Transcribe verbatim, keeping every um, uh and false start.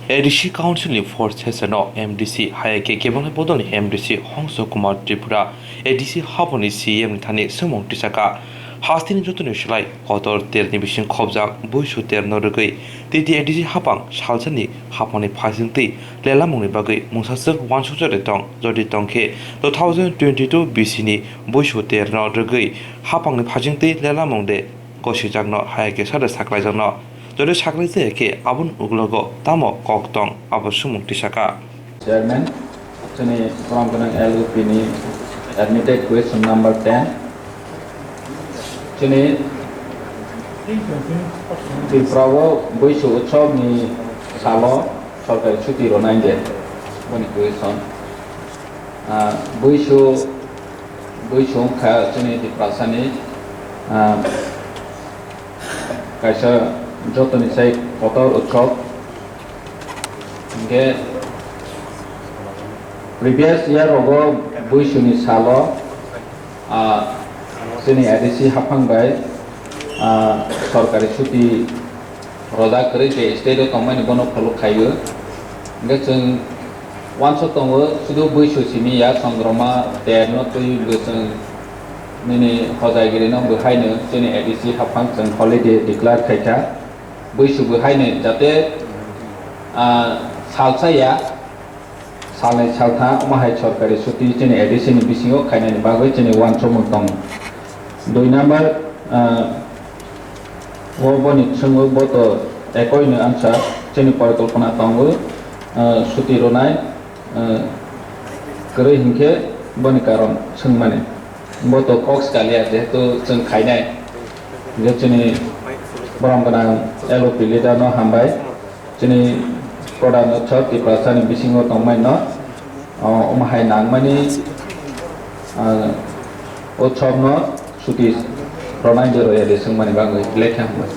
A D C Council ni fourth session o M D C hai khe kebengni bodol ni M D C Hongso Kumar Tripura A D C haphang ni C E M ni thani swngmung tisaka. Hasteni jotoni slai kotor ter ni bising khobjak buisu ter no rwgwi T T A D C haphang salsa ni haphang ni phasing twi lelamung ni bagwi mungsa swk wansukjak de tong. Jodi tong khe two thousand twenty-two B C ni buisu ter no rwgwi haphang ni phasing twi lelamung de gosijakno hai khe sada saklaijakno. Jodi saklaijaya khe aboni uklogo tamo kok tong abo swngmung tisaka. Chairman, chini borom gwnang L U P ni admitted question number ten. Chini Tripura o buisu utsob ni salo sorkari chuti rwnai de boni question. Ah, buisu, buisu wngkha chini Tiprasani, ah, kaisa jotoni sai kotor utsob. Hinkhe previous year rogo buisuni salo, ah, chini A D C haphang bai, ah, sorkari chuti rojak kwrwi je state o tongmani bono follow khaio. Hinkhe chwng wansuk tongo, sudu buisu simi ya Chondroma ter no twi bo chwng nini hojagiri no bo haino chini A D C haphang chwng holiday declare khaikha. Buisu bo haino jate, ah, salsa ya, salnwi saltha omo hai sorkari chuti chini A D C ni bisingo khainani bagwi chini wansukmung tongo. Dui number, ah, o boni chwngwi bo to ekoi ni answer chini porikolpona tongo, ah, chuti rwnai, ah, kwrwi hinkhe boni karon swngmani. Bo to kok swkaliya jehetu chwng khainai. Hinkhe chini borom gwnang L O P leader no hambai. Chini pradhan utsob Tiprasani bisingo tongmani no, o, omo hai nangmani, ah, utsob no chuti rwnai de rwya de swngmani bagwi lekha hambai.